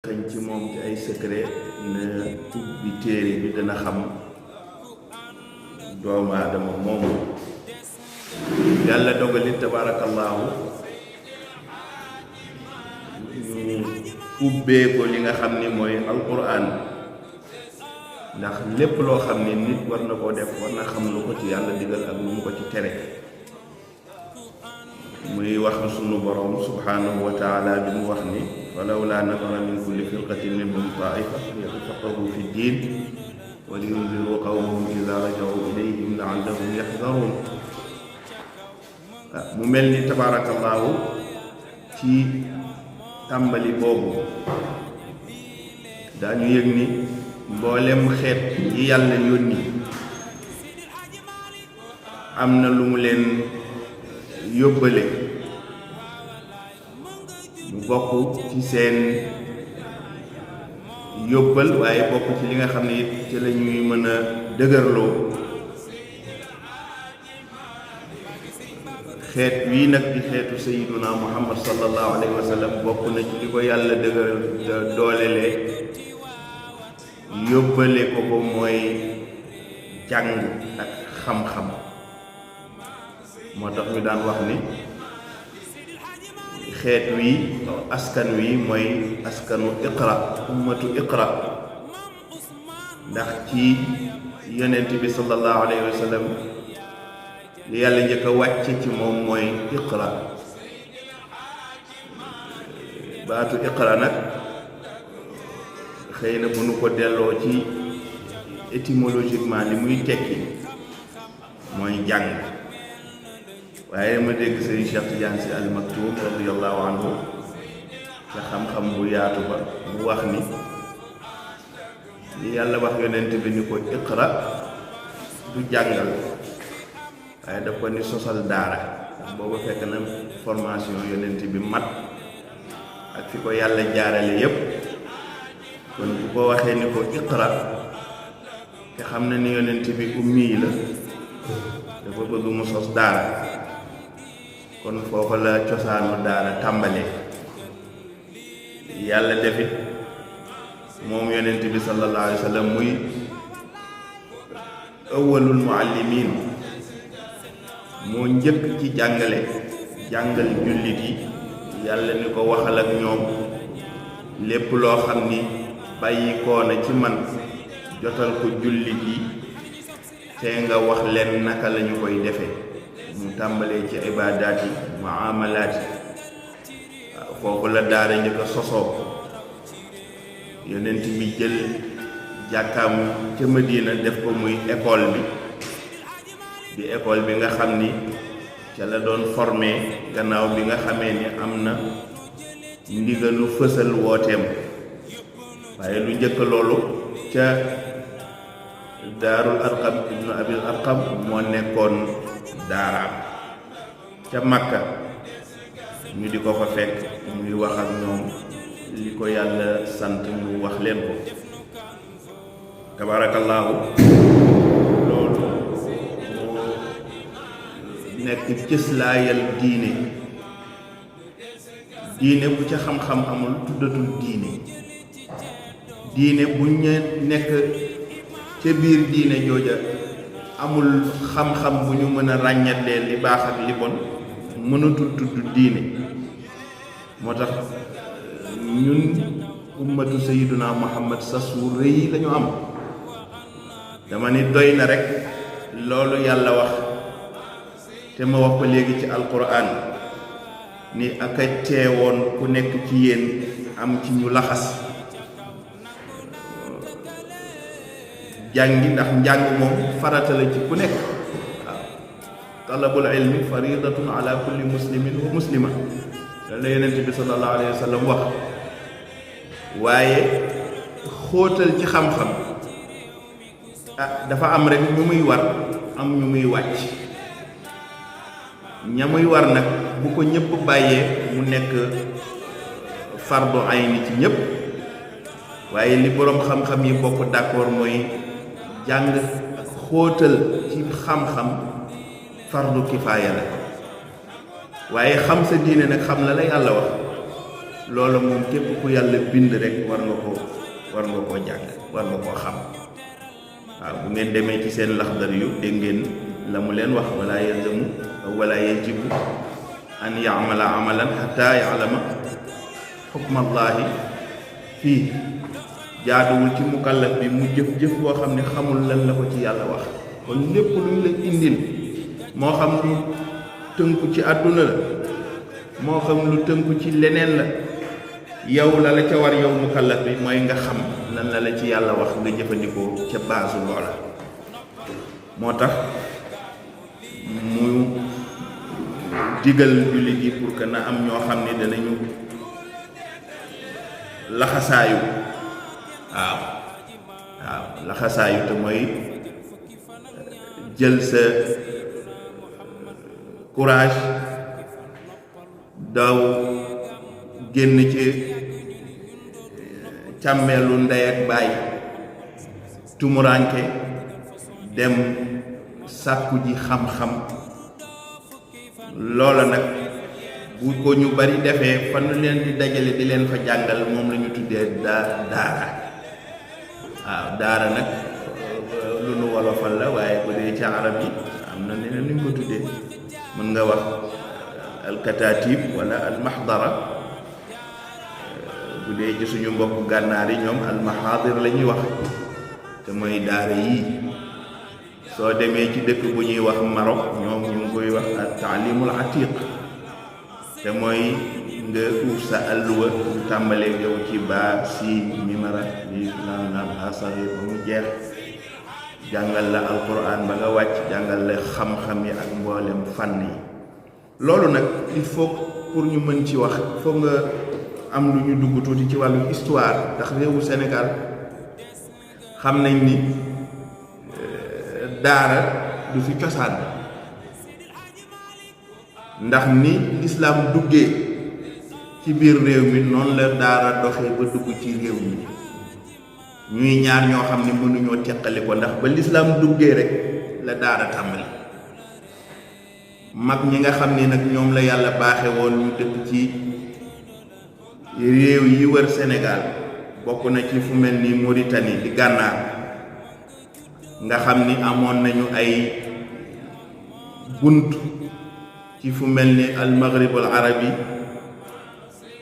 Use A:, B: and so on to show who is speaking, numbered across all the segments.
A: xëñ ci moom ci ay secret na ubbi téere bi dana xam doomu aadama moomu yàlla dogalit tabaarakallaahu ñu ubbee ko li nga xam ni mooy alquran ndax lépp loo xam ni nit war na koo def war na xam lu ko ci yàlla digal ak lu mu ko ci tere muy wax sunu borom subhanahu wa taala bi mu wax ni falawlaa nafara min kulli firqatin minhum taifa liyatafaqahu fi ddin wa liyunziru qawmahum idaa raja'u ilayhim la'allahum yaxdaruun mu mel ni tabaarakallaahu ci tàmbali boobu daañu yëg ni mboolem xeet yi yàlla yónni am na lu mu leen yóbbale mu bokk ci seen yóbbal waaye bokk ci li nga xam ne it ci la ñuy mën a dëgërloo xeet wii nag di xeetu sayyiduna muhammad sallallahu alayhi wa sallam bokk na ci li ko yàlla dëgëral doolelee yóbbale ko ko mooy jàng ak xam-xam moo tax ñu daan wax ni xeet wi askan wi mooy askanu iqra ummatu iqra ndax ci yonent bi sallallahu alayhi wa sallam li yàlla njëkk a wàcce ci moom mooy iqra baatu iqra nag xëy na bu nu ko delloo ci étymologiquement li muy tekki mooy jàng waaye ma dégg sëriñ Cheikh Tidiane Sy Al Maktoum radiyallahu anhu ca xam-xam bu yaatu ba mu wax ni li yàlla wax yonent bi ni ko iqra du jàngal waaye daf ko ni sosal daara ndax booba fekk na formation yonent bi mat ak fi ko yàlla jaarale yépp kon bu ko waxee ni ko iqra te xam na ni yonent bi ummi la dafa bëgg mu sos daara kon foofa la cosaanu daara tàmbalee yàlla defit moom yonent bi sallallahu alayhi wa sallam muy awwalul muallimin moo njëkk ci jàngal jullit yi yàlla ni ko waxal ak ñoom lépp loo xam ni bàyyi koo na ci man jotal ko jullit yi te nga wax leen naka lañu koy defee mu tàmbalee ci ibaadaat yi muamalaat yi foofu la daara njëkk a sosoo yonent bi jël jàkkaam ca Madina def ko muy école bi di école bi nga xam ni ca la doon formé gannaaw bi nga xamee ni am na ndigalu fësal wooteem waaye lu njëkk loolu ca daarul arqam ibnu abil arqam moo nekkoon daaraam ca Makka ñu di ko fa fekk muy wax ak ñoom li ko yàlla sant mu wax leen ko tabaarakallaahu loolu moo nekk cëslaayal diine bu ca xam-xam amul tuddatul diine bu ñu nekk ca biir diine jooja amul xam-xam bu ñu mën a ràññatlee li baax ak li bon mënatul tudd diine moo tax ñun ummatu sayyiduna muhammad sas wu rëy lañu am dama ni doy na rekk loolu yàlla wax te ma wax ko léegi ci alquran ni aka teewoon ku nekk ci yéen am ci ñu laxas jàngi ndax njàng moom farata la ci ku nekk waaw talabul ilmi faridatun ala kulli muslimin wa muslima loolu la yonent bi sallallahu alayhi wa sallam wax waaye xóotal ci xam-xam dafa am rek ñu muy war am ñu muy wàcc ña muy war nag bu ko ñëpp bàyyee mu nekk fardu ayni ci ñëpp waaye li boroom xam-xam yi bokk d'accord mooy jàng ak xóotal ci xam-xam fardu kifaaya la waaye xam sa diine nag xam la la yàlla wax loolu moom képp ku yàlla bind rek war nga koo jàng war nga koo xam. waaw bu ngeen demee ci seen laxdar yu dégg ngeen la mu leen wax wala yalzamu wala yajibu an yamala amalan xata yalama xukmallahi fii. jaaduwul ci mukallaf bi mu jëf-jëf boo xam ne xamul lan la ko ci yàlla wax. kon lépp luñ la indil moo xam lu tënku ci àdduna la moo xam lu tënku ci leneen la yow la ca war yow mukallaf bi mooy nga xam lan la ci yàlla wax nga jëfandikoo ca baasu loola. moo tax mu digal jullit yi pour que na am ñoo xam ne danañu laxasaayu waaw laxasaayu te mooy jël sa courage daw génn ci càmmeelu ndey ak baay tumuranke dem sàkku ji xam-xam. loola nag bu ko ñu bari defee fan leen di dajale di leen fa jàngal moom la ñu tuddee daara. waaw daara nag lu nu wolofal la waaye bu dee ci arab yi am na neneen nuñ ko tuddee mën nga wax alkataatib wala almahdara. bu dee ci suñu mbokk gànnaar yi ñoom almahadir la ñuy wax te mooy daara yii. soo demee ci dëkk bu ñuy wax Maroc ñoom ñu ngi koy wax ak taalimul atiq te mooy nga uuf sa alluwa bu tàmbalee yow ci baa siin mimara li naam asari ba mu jeex jàngal la alquran ba nga wàcc jàngal la xam-xam yi ak mboolem fànn yi. loolu nag il faut pour ñu mën ci wax foog nga am lu ñu dugg tuuti ci wàllu histoire ndax réewu Sénégal xam nañ ni daara du fi cosaan ndax ni lislaam duggee ci biir réew mi noonu la daara doxee ba dugg ci réew mi ñuy ñaar ñoo xam ne mënuñoo teqali ko ndax ba lislaam duggee rek la daara tàmbali. mag ñi nga xam ne nag ñoom la yàlla baaxe woon ñu dëkk ci réew yi wër Sénégal bokk na ci fu mel ni Mauritanie di Gànnaar nga xam ni amoon nañu ay bunt ci fu mel ni al maghribul arabi.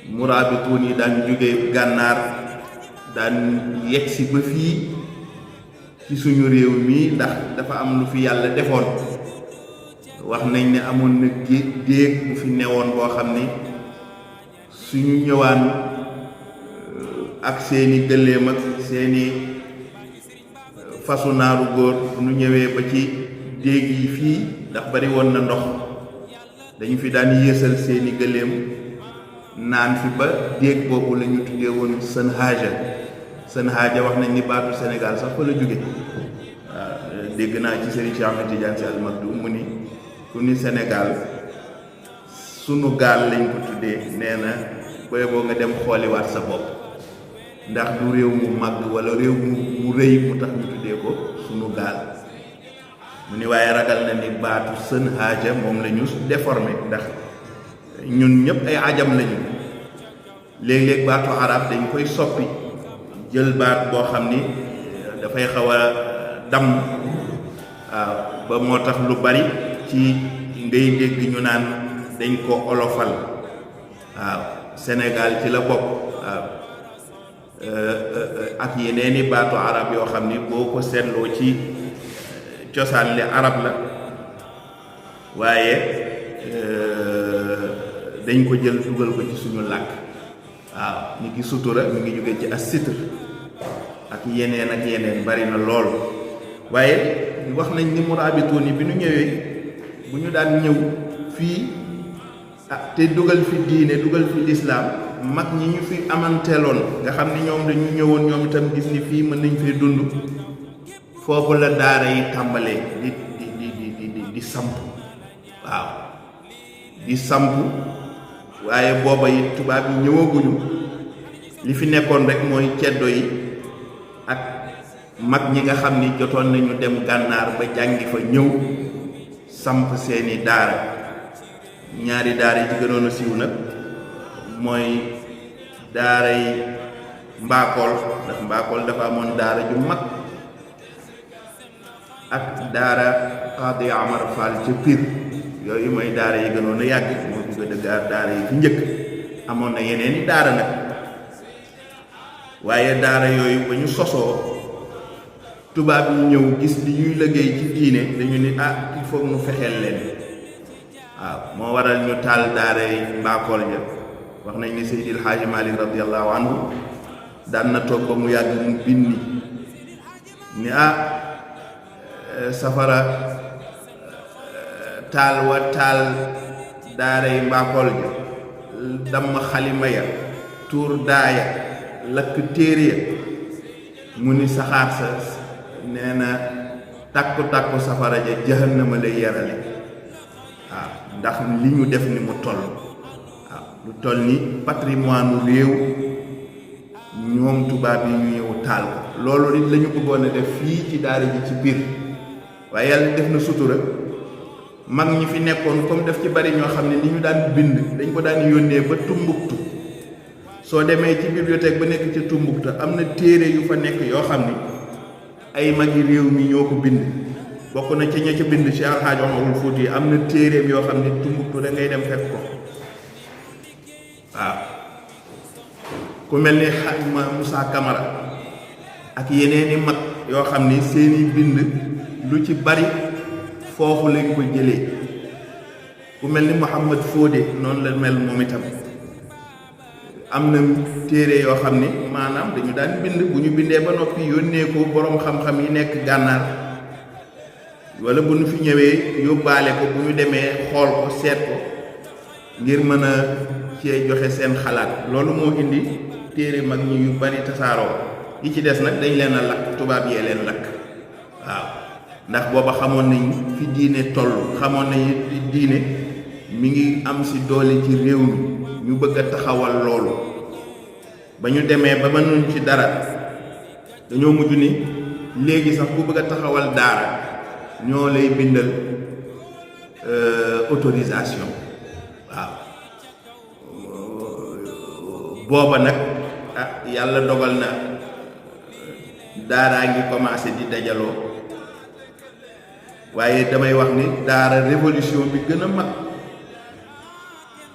A: murabituun yi daan jóge Gànnaar daan yegsi ba fii ci suñu réew mi ndax dafa am lu fi yàlla defoon. wax nañ ne amoon na déeg bu fi newoon boo xam ni suñu ñëwaan ak seeni gëléem ak seeni fasu naaru góor bu ñu ñëwee ba ci déeg yi fii ndax bari woon na ndox dañu fi daan yéesal seeni gëléem naan fi ba déeg boobu la ñu tuddee woon sën haaja wax nañ ni baatu Sénégal sax fa la jóge. waaw dégg naa ci Serigne Cheikh Ahmed Tidiane Sy Al Maktoum mu ni ku ni Sénégal sunu gaal lañ ko tuddee nee na boy boo nga dem xooliwaat sa bopp ndax du réew mu màgg wala réew mu rëy mu tax ñu tuddee ko sunu gaal. mu ni waaye ragal na ni baatu sën haaja moom la ñu déformé ndax ñun ñëpp ay ajam lañu. léeg-léeg baatu arab dañ koy soppi jël baat boo xam ni dafay xaw a damm. waaw ba moo tax lu bari ci ngay dégg ñu naan dañ ko olofal. waaw Sénégal ci la bokk. waaw ak yeneeni baatu arab yoo xam ni boo ko seetloo ci cosaan li arab la waaye dañ ko jël dugal ko ci suñu làkk. waaw ñu ngi sutura mi ngi jóge ci as-sitr ak yeneen bari na lool. waaye wax nañ ni murabituun yi bi ñu ñëwee bu ñu daan ñëw fii te dugal fi diine dugal fi lislaam mag ñi ñu fi amanteeloon nga xam ni ñoom dañu ñëwoon ñoom itam gis ni fii mën nañ fee dund foofu la daara yi tàmbalee di samp. waaw di samp waaye booba yi tubaab yi ñëwaguñu li fi nekkoon rek mooy ceddo yi ak mag ñi nga xam ni jotoon nañu dem Gànnaar ba jàngi fa ñëw samp seeni daara. ñaari daara yi ci gënoon a siiw nag mooy daaray Mbakol ndax Mbakol dafa amoon daara ju mag ak daara Qadi Amar Fall ca Pire yooyu mooy daara yi gënoon a yàgg moo fi gën a daara yi fi njëkk amoon na yeneen i daara nag waaye daara yooyu ba ñu sosoo tubaab yi ñëw gis li ñuy liggéey ci diine dañu ni il faut nu fexeel leen waaw moo waral ñu taal daara yi Mbakol ja wax nañ ni Seydil Haaji Malik radiyallahu anhu daan na toog ba mu yàgg mu binni ni safara taal wa taal daara yi Mbakol ja damm xalima ya tuur daaya lakk téere ya mu ni saxaar sa nee na takku safara ja jahannama lay yarale waaw ndax li ñu def ni mu toll waaw lu toll ni patrimoine réew ñoom tubaab yi ñu ñëw taal ko loolu it la ñu bëggoon a def fii ci daara ji ci biir waaye yàlla def na sutura mag ñi fi nekkoon comme def ci bari ñoo xam ne li ñu daan bind dañ ko daan yónnee ba Tumbuktu soo demee ci bibliothèque ba nekk ci Tumbuktu am na téere yu fa nekk yoo xam ni ay magi réew mi ñoo ko bind bokk na ci ña ca bind Cheikh Al Hadj Omarul Fouti am na téereem yoo xam ne Tumbuktu da ngay dem fekk ko waaw ku mel ni Moussa Camara ak yeneeni mag yoo xam ni seeni bind lu ci bari foofu lañ ko jëlee ku mel ni Mouhamad Fodé noonu la mel moom itam am na téere yoo xam ni maanaam dañu daan bind bu ñu bindee ba noppi yónnee ko boroom xam-xam yi nekk gànnaar wala bu ñu fi ñëwee yóbbaale ko bu ñu demee xool ko seet ko ngir mën a cee joxe seen xalaat loolu moo indi téere mag ñi yu bari tasaaroo yi ci des nag dañ leen a lakk tubaab yee leen lakk waaw ndax booba xamoon nañ fi diine toll xamoon nañ diine mi ngi am si doole ci réew mi ñu bëgg a taxawal loolu ba ñu demee ba mënuñ ci dara dañoo mujj ni léegi sax ku bëgg a taxawal daara ñoo lay bindal autorisation waaw booba nag yàlla dogal na daaraa ngi commencé di dajaloo waaye damay wax ni daara révolution bi gën a mag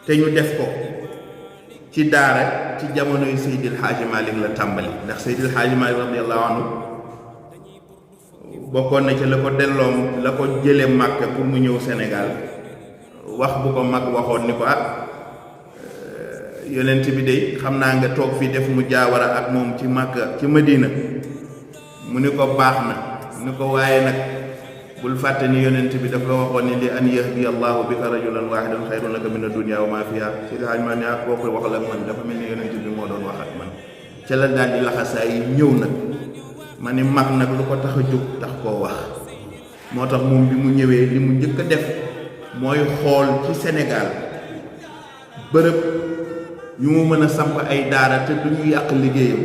A: te ñu def ko ci daara ci jamonoy Seydil Hadji Malick la tàmbali ndax Seydil Hadji Malick radiyallahu anhu bokkoon na ci la ko delloom la ko jële Màkka pour mu ñëw Sénégal wax bu ko mag waxoon ni ko yonent bi de xam naa nga toog fii def mu jaawara ak moom ci Màkka ci Madina mu ni ko baax na ni ko waaye nag bul fàtte ni yonent bi dafa waxoon ni li an yahdi allahu bika rajulan wahidan xayrun laka mina dunya wa ma fiha si xaaj ma ne ak kooku wax la man dafa mel ni yonent bi moo doon wax ak man ca la daal di laxasaa yi ñëw nag ma ni mag nag lu ko tax a jóg tax koo wax moo tax moom bi mu ñëwee li mu njëkk a def mooy xool ci Sénégal bërëb yu mu mën a samp ay daara te du ñu yàq liggéeyam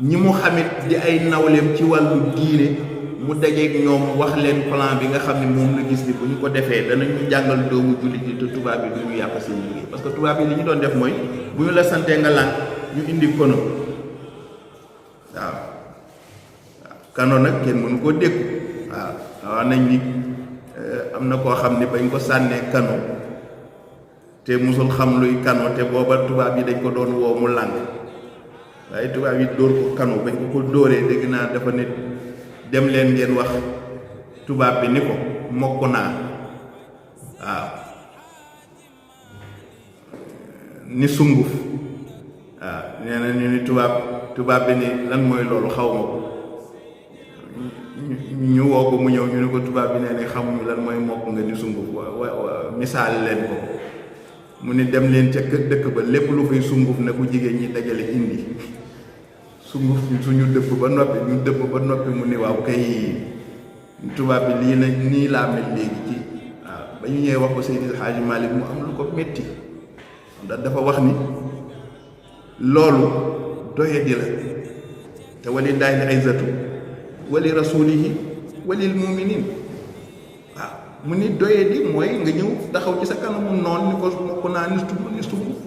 A: ñi mu xamit di ay nawleem ci wàllu diine mu dajeeg ñoom wax leen plan bi nga xam ne moom la gis ni bu ñu ko defee danañu jàngal doomu jullit yi te tubaab yi du ñu yàq seen liggéey parce que tubaab yi li ñu doon def mooy bu ñu la santee nga lànk ñu indi kono waaw kano nag kenn mënu koo dégg waaw nañ ni am na koo xam ne bañ ko sànnee kano te musul xam luy kano te booba tubaab yi dañ ko doon woo mu lànk waaye tubaab yi dóor ko kano bañ ko dóoree dégg naa dafa ne dem leen ngeen wax tubaab bi ni ko mokk naa waaw ni sunguf waaw nee na ñu ni tubaab bi ni lan mooy loolu xaw ma ko ñu woo ko mu ñëw ñu ne ko tubaab bi nee na xamuñu lan mooy mokk nga ni sunguf misaal leen ko mu ni dem leen ca dëkk ba lépp lu fay sunguf na ku jigéen ñi dajale indi sunguf suñu dëpp ba noppi ñu dëpp ba noppi mu ni waaw kay tubaab bi lii na nii laa mel léegi ci waaw ba ñu ñëwee wax ko Seydil Hadji Malick mu am lu ko metti ndax dafa wax ni loolu doyadi la te walillaahi al-izzatu wa li rasulihi wa lil mu'minin waaw mu ni doyadi mooy nga ñëw taxaw ci sa kanamu noon ni ko mokk naa ni sunguf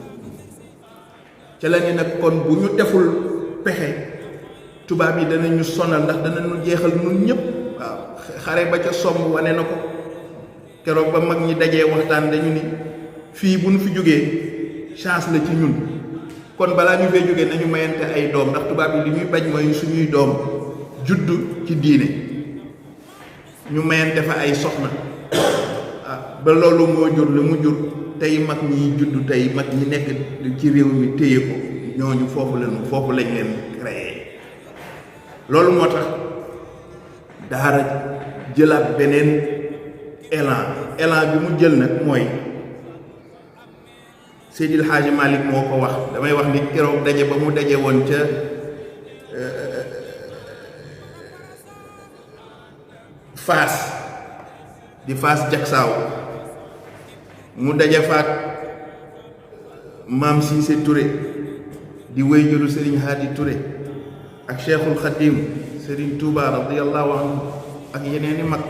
A: ca la ni nag kon bu ñu deful pexe tubaab yi danañu sonal ndax danañu jeexal nun ñëpp. waaw xare ba ca somb wane na ko keroog ba mag ñi dajee waxtaan dañu ni fii bu nu fi jógee chance la ci ñun kon balaa ñu fee jógee nañu mayante ay doom ndax tubaab yi li ñuy bañ mooy suñuy doom juddu ci diine ñu mayante fa ay soxna ba loolu moo jur lu mu jur tey mag ñi juddu tey mag ñi nekk ci réew mi téye ko ñooñu foofu lañ leen créé loolu moo tax daara jëlaat beneen élan bi mu jël nag mooy Seydil Hadji Malick moo ko wax damay wax ni keroog daje ba mu daje woon ca Fass di Fass Jaksaaw mu daje faat Maam Cissé Touré di wéyjuru Serigne Hadi Touré ak Cheikhul Khadim Serigne Touba radiyallahu anhu ak yeneeni mag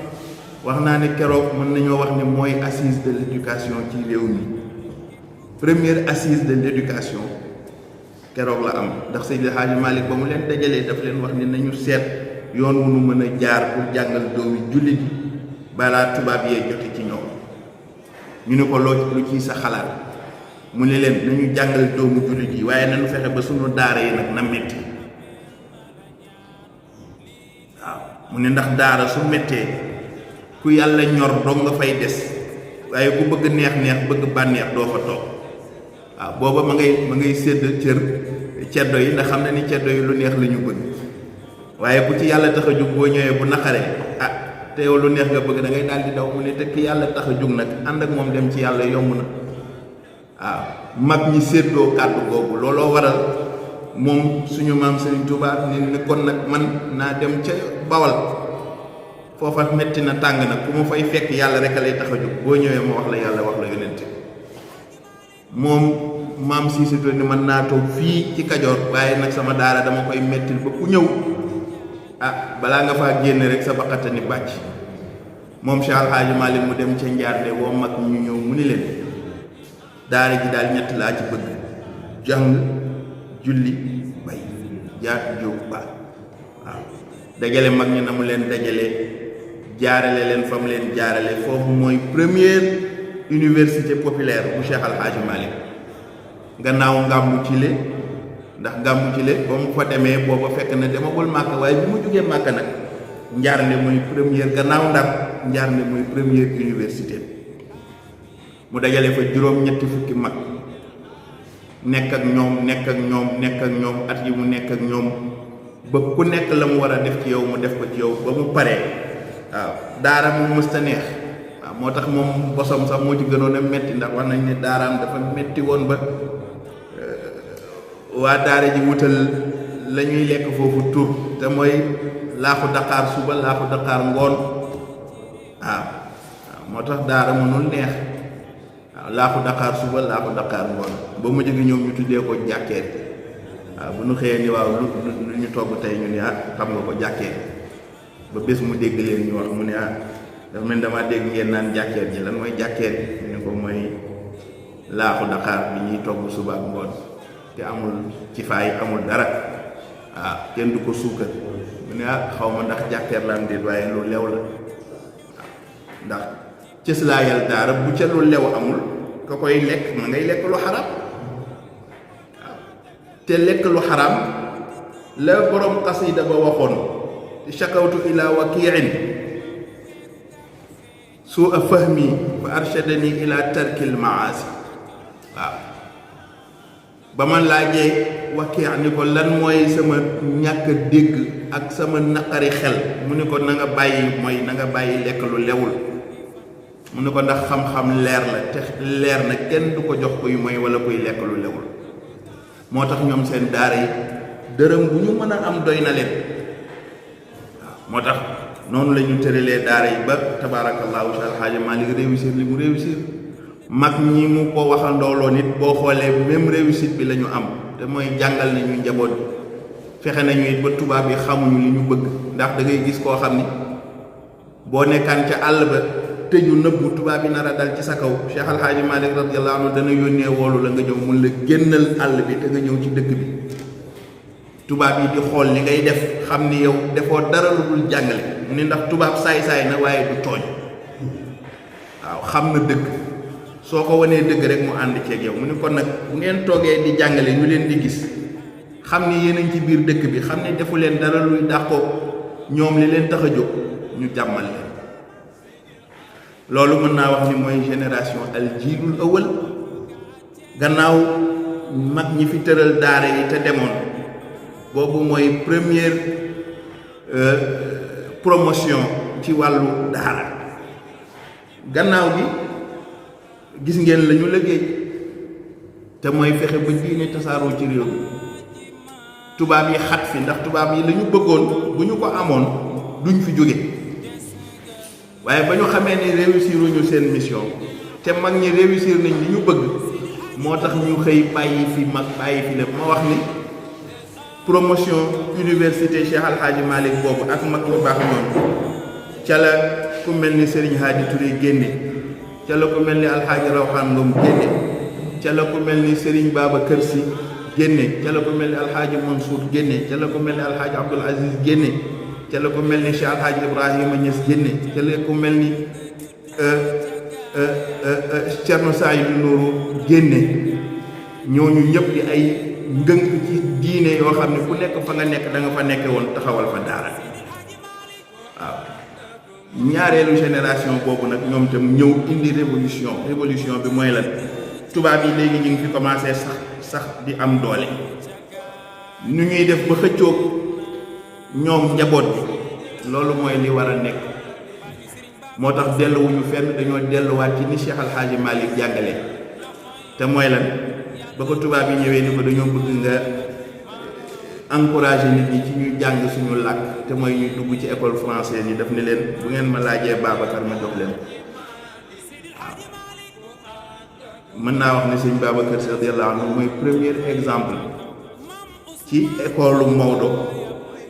A: wax naa ne keroog mën nañoo wax ne mooy assise de l'éducation ci réew mi première assise de l'éducation keroog la am ndax Seydil Hadji Malick ba mu leen dajalee daf leen wax ni nañu seet yoon wu nu mën a jaar pour jàngal doomi jullit yi balaa tubaab yee jote ci ñoom ñu ne ko lu ciy sa xalaat mu ne leen nañu jàngal doomu jullit yi waaye nañu fexe ba sunu daara yi nag na metti waaw mu ne ndax daara su mettee ku yàlla ñor doo nga fay des waaye ku bëgg neex bëgg bànneex doo fa toog waaw booba ma ngay sédd cër ceddo yi ndax xam na ni ceddo yi lu neex la ñu bëgg waaye ku ci yàlla tax a jóg boo ñëwee bu naqaree te yow lu neex nga bëgg da ngay daal di daw mu ne te ki yàlla tax a jóg nag ànd ak moom dem ci yàlla yomb na waaw mag ñi séddoo kàddu googu looloo waral moom suñu maam Serigne Touba ni kon nag man naa dem ca Bawal foofa metti na tàng nag ku ma fay fekk yàlla rek a lay tax a jóg boo ñëwee ma wax la yàlla wax la yonent moom maam Cissé Touré ni man naa toog fii ci Kajoor waaye nag sama daara dama koy mettil ba ku ñëw balaa nga faa génn rek sa baqata ni bàcc moom Cheikh Al Hadji Malick mu dem ca Njaarnde woo mag ñu ñëw mu ni leen daara ji daal ñett laa ci bëgg jàng julli bay jaat jóob ba waaw dajale mag ñi na mu leen dajale jaarale leen fa mu leen jaarale foofu mooy première université populaire bu Cheikh Al Hadji Malick gannaaw ngàmbu ci le ndax ngàmbu ci le ba mu fa demee booba fekk na demagul Màkka waaye bi mu jógee Màkka nag Njaarnde mooy première gannaaw Ndar Njaarnde mooy première université mu dajale fa juróom-ñetti fukki mag nekk ak ñoom at yi mu nekk ak ñoom ba ku nekk la mu war a def ci yow mu def ko ci yow ba mu paree waaw daara mu mësta neex waaw moo tax moom bosom sax moo ci gënoon a metti ndax wax nañ ne daaraam dafa metti woon ba waa daara ji wutal la ñuy lekk foofu tur te mooy laaxu daqaar suba laaxu daqaar ngoon waaw moo tax daara mënul neex waaw laaxu daqaar suba laaxu daqaar ngoon ba mu jóge ñoom ñu tuddee ko jàkkeer waaw bu ñu xëyee ni waaw lu ñu togg tey ñu ne xam nga ko jàkkeer ba bés mu dégg leen ñu wax mu ne dafa mel damaa dégg ngeen naan jàkkeer ji lan mooy jàkkeer ji ñu ne ko mooy laaxu daqaar bi ñuy togg suba ak ngoon te amul ci faay amul dara waaw kenn du ko suukar mu ne xaw ma ndax jàkkeer la am déet waaye lu lew la waaw ndax cëslaayal daara bu ca lu lew amul ka koy lekk ma ngay lekk lu xaram waaw te lekk lu xaram la borom xasida ba waxoon shakawtu ila wakiin suu a fahmi fa arshadani ila tarkil maasi waaw ba ma laajee wakii ni ko lan mooy sama ñàkk dégg ak sama naqari xel mu ni ko na nga bàyyi mooy na nga bàyyi lekk lu lewul mu ni ko ndax xam-xam leer la te leer na kenn du ko jox kuy mooy wala kuy lekk lu lewul moo tax ñoom seen daara yi dërëm bu ñu mën a am doy na leen waaw moo tax noonu la ñu tëralee daara yi ba tabaarakallaahu Cheikh Al Hadji Malick réussir li mu réussir mag ñi mu ko waxandooloo nit boo xoolee même réussite bi la ñu am te mooy jàngal nañu njaboot bi fexe nañu it ba tubaab yi xamuñu li ñu bëgg ndax da ngay gis koo xam ni boo nekkaan ca àll ba tëju nëbbu tubaab yi nar a dal ci sa kaw Cheikh Al Hadji Malick radiyallahu anhu dana yónnee woolu la nga ñëw mun la génnal àll bi te nga ñëw ci dëkk bi tubaab yi di xool li ngay def xam ni yow defoo dara lu dul jàngale mu ne ndax tubaab saay-saay na waaye du tooñ waaw xam na dëgg soo ko wanee dëgg rek mu ànd ceeg yow mu ne kon nag bu ngeen toogee di jàngale ñu leen di gis xam ni yéen a ngi ci biir dëkk bi xam ni defu leen dara luy dàqoo ñoom li leen tax a jóg ñu jàmmal leen loolu mën naa wax ni mooy génération al jiilul awal gannaaw mag ñi fi tëral daara yi te demoon boobu mooy première promotion ci wàllu daara gannaaw gi gis ngeen la ñu liggéey te mooy fexe ba diine tasaaroo ci réew mi tubaab yi xat fi ndax tubaab yi la ñu bëggoon bu ñu ko amoon duñ fi jóge waaye ba ñu xamee ni réussir uñu seen mission te mag ñi réussir nañ li ñu bëgg moo tax ñu xëy bàyyi fi mag bàyyi fi lépp ma wax ni promotion université Cheikh Al Hadji Malick boobu ak mag ñu baax ñoom ca la ku mel ni Serigne Hadi Touré génne ca la ku mel ni Alxaaji Rawxaan Ngom génne ca la ku mel ni Serigne Babacar Sy génne ca la ku mel ni Alxaaji Mansour génne ca la ku mel ni Alxaaji Abdoul Aziz génne ca la ku mel ni Cheikh Alxaaji Ibrahima Niass génne ca la ku mel ni Thierno Saïdou Nourou génne ñooñu ñëpp di ay ngënk ci diine yoo xam ne ku nekk fa nga nekk da nga fa nekke woon taxawal fa daara waaw ñaareelu génération boobu nag ñoom tam ñëw indi révolution bi mooy lan tubaab yi léegi ñu ngi fi commencé sax di am doole nu ñuy def ba xëccoog ñoom njaboot bi loolu mooy li war a nekk moo tax delluwuñu fenn dañoo delluwaat ci ni Cheikh Al Hadji Malick jàngale te mooy lan ba ko tubaab yi ñëwee ni ko dañoo bëgg nga encouragé nit ñi ci ñuy jàng suñu làkk te mooy ñuy dugg ci école française yi daf ni leen bu ngeen ma laajee Babacar ma jox leen waaw mën naa wax ne sëñ Babacar Sy radiyallahu anhu mooy premier exemple ci école Maodo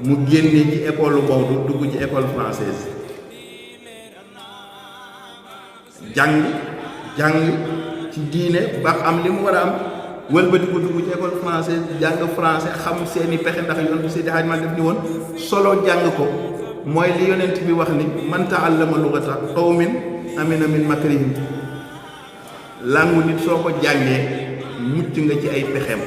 A: mu génne ci école Maodo dugg ci école française jàng ci diine ba am li mu war a am wëlbati ko dugg ci école française jàng français xam seeni pexe ndax yoon bi Seydi Hadji Malick def ni woon solo jàng ko mooy li yonent bi wax ni man ta'allama lughata qawmin amina min makrihim langu nit soo ko jàngee mucc nga ci ay pexeem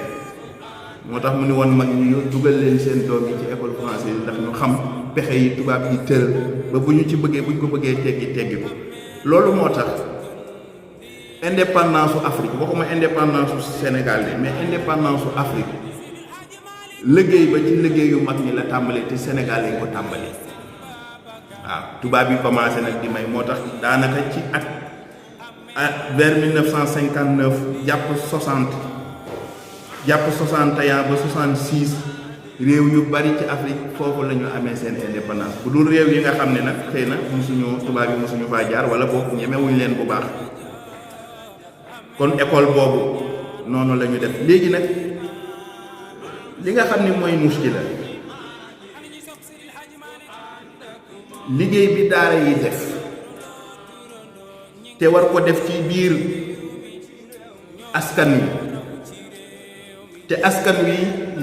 A: moo tax mu ni woon mag ñi dugal leen seen doom yi ci école française ndax ñu xam pexe yi tubaab yi tëral ba bu ñu ci bëggee bu ñu ko bëggee teggi ko loolu moo tax indépendance su Afrique waxuma indépendance su Sénégal bi mais indépendance su Afrique liggéey ba ci liggéeyu mag ñi la tàmbalee te Sénégal lañ ko tàmbalee waaw tubaab yi commencé nag di may moo tax daanaka ci at vers 1959 jàpp 60 jàpp 61 ba 66 réew yu bari ci Afrique foofu la ñu amee seen indépendance bu dul réew yi nga xam ne nag xëy na musuñu tubaab yi musuñu faa jaar wala boobu ñemewuñ leen bu baax kon école boobu noonu la ñu def léegi nag li nga xam ne mooy muskila liggéey bi daara yi def te war ko def ci biir askan wi te askan wi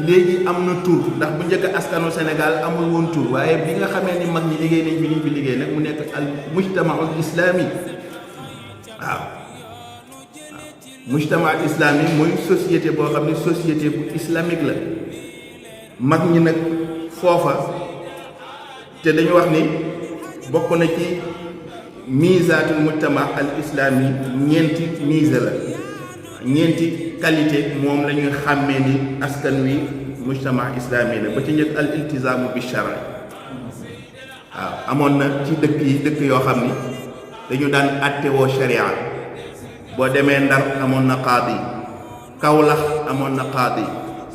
A: léegi am na tur ndax bu njëkk askanu Sénégal amul woon tur waaye bi nga xamee ni mag ñi liggéey nañ bi ñu fi liggéey nag mu nekk al mujtamaul islami waaw mujtamaul islami mooy société boo xam ne société bu islamique la mag ñi nag foofa te dañu wax ni bokk na ci misaatul mujtama al islami ñeenti mise la ñeenti qualité moom la ñuy xàmmee ni askan wi mujtama islami la ba ci njëkk al iltizaamu bi shara waaw amoon na ci dëkk yoo xam ni dañu daan attewoo sharia boo demee Ndar amoon na qaadi Kawlax amoon na qaadi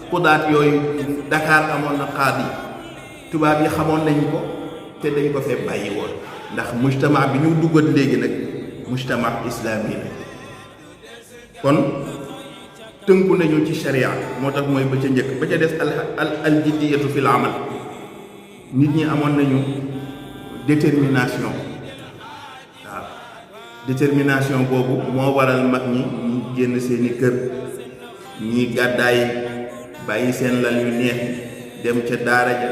A: Xudaat yooyu Dakar amoon na qaadi tubaab yi xamoon nañ ko te dañ ko fee bàyyi woon ndax mujtama bi ñu duggat léegi nag mujtama islami la kon tënku nañu ci sharia moo tax mooy ba ca njëkk ba ca des al jiddiyatu fil amal nit ñi amoon nañu détermination waaw détermination boobu moo waral mag ñi ñi génn seeni kër, ñii gàddaay bàyyi seen lal yu neex dem ca daara ja,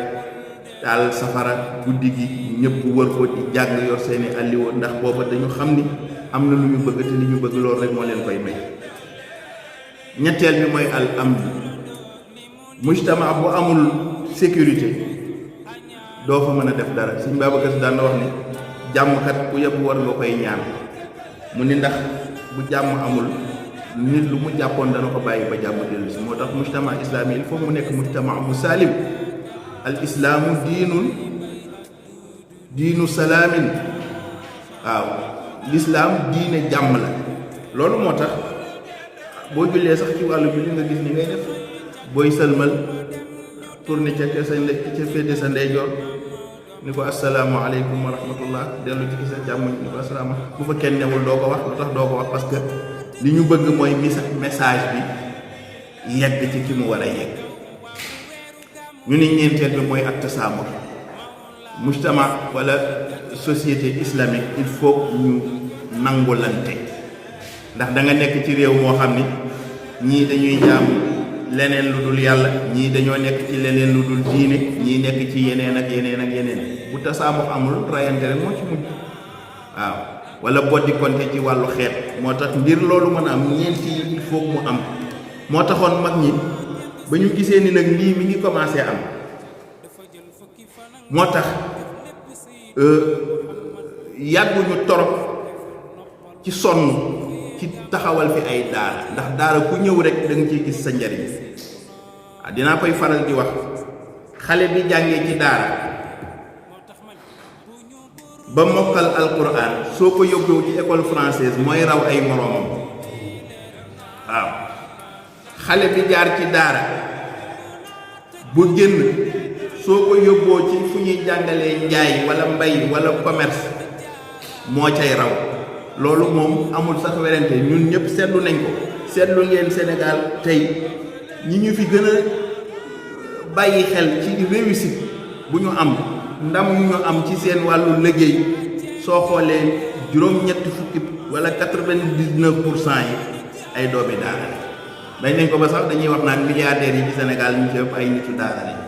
A: taal safara guddi gi ñëpp wër ko di jàng yor seeni alliwo, ndax booba dañu xam ni am na lu ñu bëgg te li ñu bëgg loolu rek moo leen koy may. ñetteel bi mooy al amn. mujtama bu amul sécurité doo fa mën a def dara. Sëñ Babacar Si daan na wax ni jàmmkat ku yëpp war nga koy ñaan, mu ni ndax bu jàmm amul nit lu mu jàppoon dana ko bàyyi ba jàmm dellu si. moo tax mujtama islami il faut mu nekk mujtama bu salim. al islaamu diinu salaamin. waaw lislaam diine jàmm la. loolu moo tax boo jullee sax ci wàllu julli nga gis ni ngay def. booy sëlmal tourné ca féete sa ndeyjoor ni ko asalaamaaleykum wa rahmatullah, dellu ci sa càmmoñ ni ko asalaama. bu fa kenn newul doo ko wax. lu tax doo ko wax? parce que li ñu bëgg mooy message bi yegg ci ki mu war a yegg. ñu ni ñeenteel bi mooy at tasaamuh. mujtama wala société islamique il faut ñu nangulante, ndax da nga nekk ci réew moo xam ni ñii dañuy jaamu leneen lu dul yàlla, ñii dañoo nekk ci leneen lu dul diine, ñii nekk ci yeneen ak yeneen ak yeneen. bu tasaamuh amul rayante rek moo ci mujj. waaw wala boddi konte ci wàllu xeet. moo tax ngir loolu mën a am ñeenti yi il faut mu am. moo taxoon mag ñi ba ñu gisee ni nag lii mi ngi commencé am, moo tax yàgguñu torop ci sonn ci taxawal fi ay daara, ndax daara ku ñëw rek da nga ciy gis sa njariñ. dinaa koy faral di wax, xale bi jàngee ci daara ba mokkal alquran soo ko yóbboo ci école française mooy raw ay moroomam. waaw xale bi jaar ci daara bu génn soo ko yóbboo ci fu ñuy jàngalee njaay wala mbay wala commerce moo cay raw. loolu moom amul sax werante, ñun ñëpp seetlu nañ ko. seetlu ngeen Sénégal tey ñi ñu fi gën a bàyyi xel ci réussite bu ñu am, ndam yu ñu am ci seen wàllu liggéey, soo xoolee juróom-ñetti fukki wala 99% yi ay doomi daara la. dañ nañ ko ba sax dañuy wax naan milliardaires yi ci Sénégal ñu ci ëpp ay nitu daara lañ.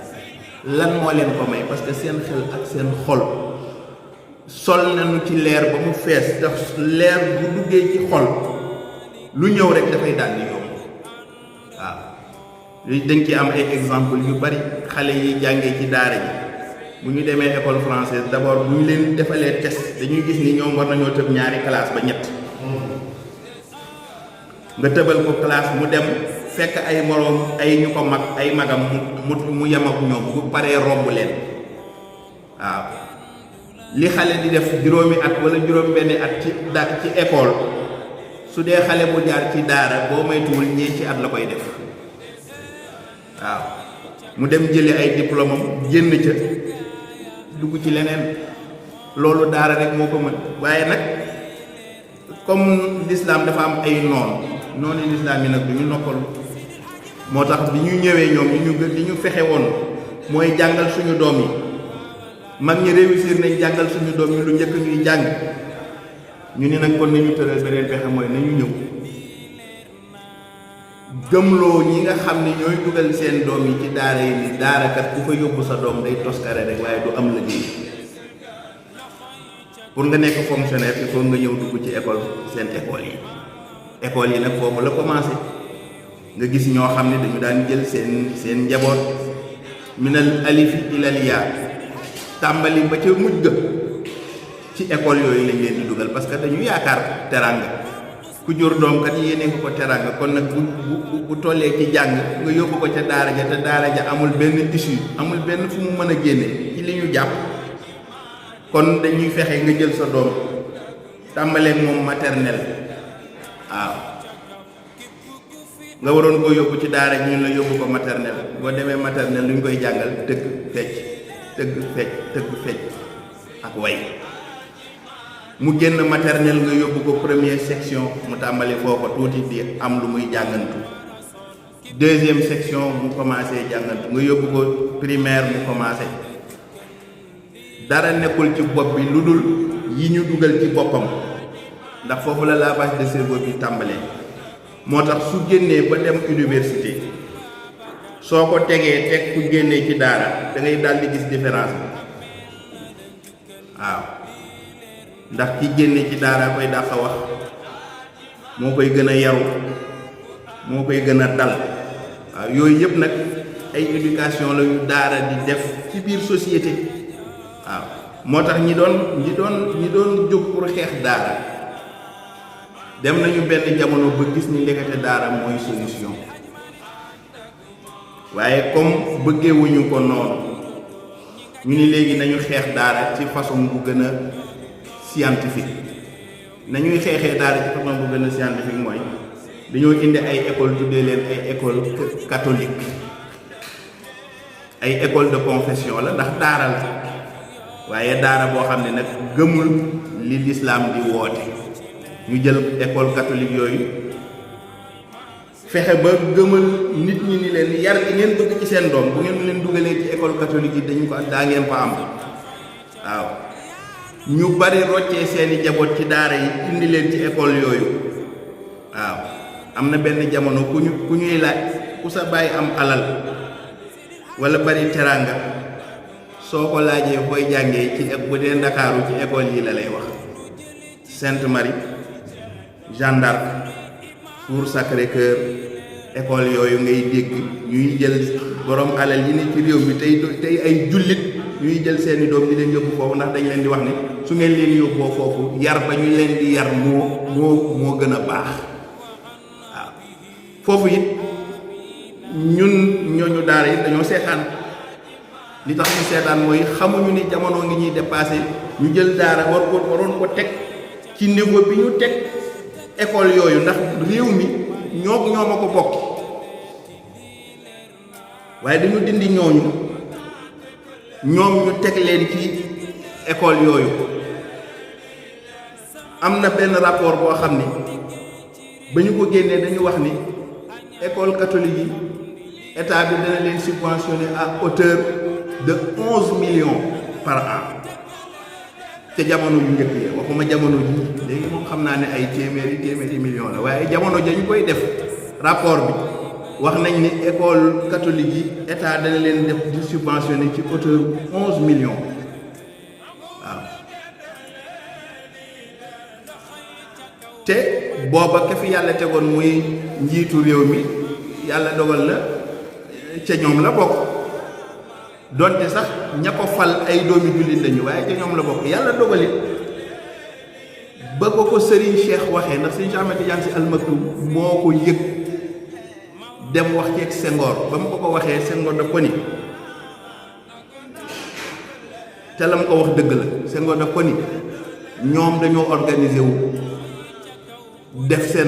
A: lan moo leen ko may? parce que seen xel ak seen xol sol nañu ci leer ba mu fees. te leer bu duggee ci xol lu ñëw rek dafay daal di yomb. waaw dañ ci am ay exemple yu bari. xale yi jàngee ci daara ji bu ñu demee école française d'abord bu ñu leen defalee test dañuy gis ni ñoom war nañoo tëb ñaari classe ba ñett. nga tëbal ko classe mu dem fekk ay moroom ay ñu ko mag ay magam mu yem ak ñoom bu paree romb leen. waaw li xale di def juróomi at wala juróom-benni at ci école, su dee xale bu jaar ci daara boo moytuwul ñeenti at la koy def. waaw mu dem jële ay diplôme am génn ca dugg ci leneen. loolu daara rek moo ko mën. waaye nag comme l'islam dafa am ay noonu l'islam yi nag du ñu noppalu. moo tax bi ñu ñëwee ñoom li ñu fexe woon mooy jàngal suñu doom yi. mag ñi réussir nañ jàngal suñu doom yi lu njëkk ñuy jàng. ñu ni nag kon nañu tëral beneen pexe mooy nañu ñëw gëmloo ñi nga xam ne ñooy dugal seen doom yi ci daara yi ni daara kat ku fa yóbbu sa doom day toskare rek waaye du am liggéey. pour nga nekk fonctionnaire il faut nga ñëw dugg ci école yi nag foofu la commencé. nga gis ñoo xam ne dañu daan jël seen njaboot minal alifi ilal yaa tàmbali ba ca mujj ga ci école yooyu lañ leen di dugal, parce que dañu yaakaar teranga. ku jur doom kat yéene ko teranga, kon nag bu tollee ci jàng nga yóbbu ko ca daara ja te daara ja amul benn issue, amul benn fu mu mën a génne ci li ñu jàpp. kon dañuy fexe nga jël sa doom tàmbaleeg moom maternelle. waaw nga waroon koo yóbbu ci daara ñun la yóbbu ko maternelle. boo demee maternelle lu ñu koy jàngal tëgg fecc ak way. mu génn maternelle nga yóbbu ko première section mu tàmbali foofa tuuti di am lu muy jàngantu. deuxième section mu commencé jàngantu nga yóbbu ko primaire mu commencé. dara nekkul ci bopp bi lu dul yi ñu dugal ci boppam ndax foofu la lavage de cerveau bi tàmbalee. moo tax su génnee ba dem université soo ko tegee teg ku génnee ci daara da ngay daal di gis différence bi waaw ndax ki génne ci daara koy dàq a wax moo koy gën a yaru moo koy gën a dal waaw yooyu yëpp nag ay éducation la yu daara di def ci biir société waaw moo tax ñi doon jóg pour xeex daara dem nañu benn jamono ba gis ni ndekete daara mooy solution waaye comme bëggewuñu ko noonu ñu ni léegi nañu xeex daara ci façon bu gën a scientifique nañuy xeexee daara ci façon bu gën a scientifique mooy dañoo indi ay école tuddee leen ay école catholique ay école de confession la ndax daara la waaye daara boo xam ne nag gëmul li lislaam di woote ñu jël école catholique yooyu fexe ba gëmal nit ñi ni leen yar gi ngeen bëgg ci seen doom bu ngeen leen dugalee ci école catholique yi dañu ko daa ngeen fa am waaw ñu bari roccee seeni jaboot ci daara yi indi leen ci école yooyu waaw am na benn jamono ku ñuy laaj ku sa bàyyi am alal wala bari teraanga soo ko laajee koy jàngee ci bu dee Ndakaaru ci école yi la lay wax Sainte Marie Jeanne d'Arc Cours Sacré-Cœur école yooyu ngay dégg ñuy jël borom alal yi ne ci réew mi tey ay jullit ñuy jël seeni doom di leen yóbbu foofu ndax dañ leen di wax ne su ngeen leen yóbboo foofu yar ba ñu leen di yar moo gën a baax waaw foofu it ñun ñooñu daara yi dañoo seetaan li tax ñu seetaan mooy xamuñu ni jamono ngi ñuy dépassé ñu jël daara waroon ko teg ci niveau bi ñu teg école yooyu ndax réew mi ñoo ma ko bokk waaye dañu dindi ñooñu ñoom ñu teg leen ci école yooyu am na benn rapport boo xam ni ba ñu ko génnee dañu wax ni école catholique yi état bi dana leen subventionner à hauteur de 11 millions par an te jamono yu njëkk yi waxuma jamono ji léegi moom xam naa ne ay téeméeri millions la waaye jamono ja ñu koy def rapport bi wax nañ ni école catholique yi état dana leen def di subventionner ci hauteur 11 millions waaw te booba ka fi yàlla tegoon muy njiitu réew mi yàlla dogal na ca ñoom la bokk donte sax ña ko fal ay doomi jullit lañu waaye ca ñoom la bokk yàlla dogalit ba ko Serigne Cheikh waxee ndax Serigne Cheikh Ahmed Tidiane Sy Al Maktoum moo ko yëg dem wax ceeg Senghor ba mu ko waxee Senghor daf ko ni te la mu ko wax dëgg la Senghor daf ko ni ñoom dañoo organiser wu def seen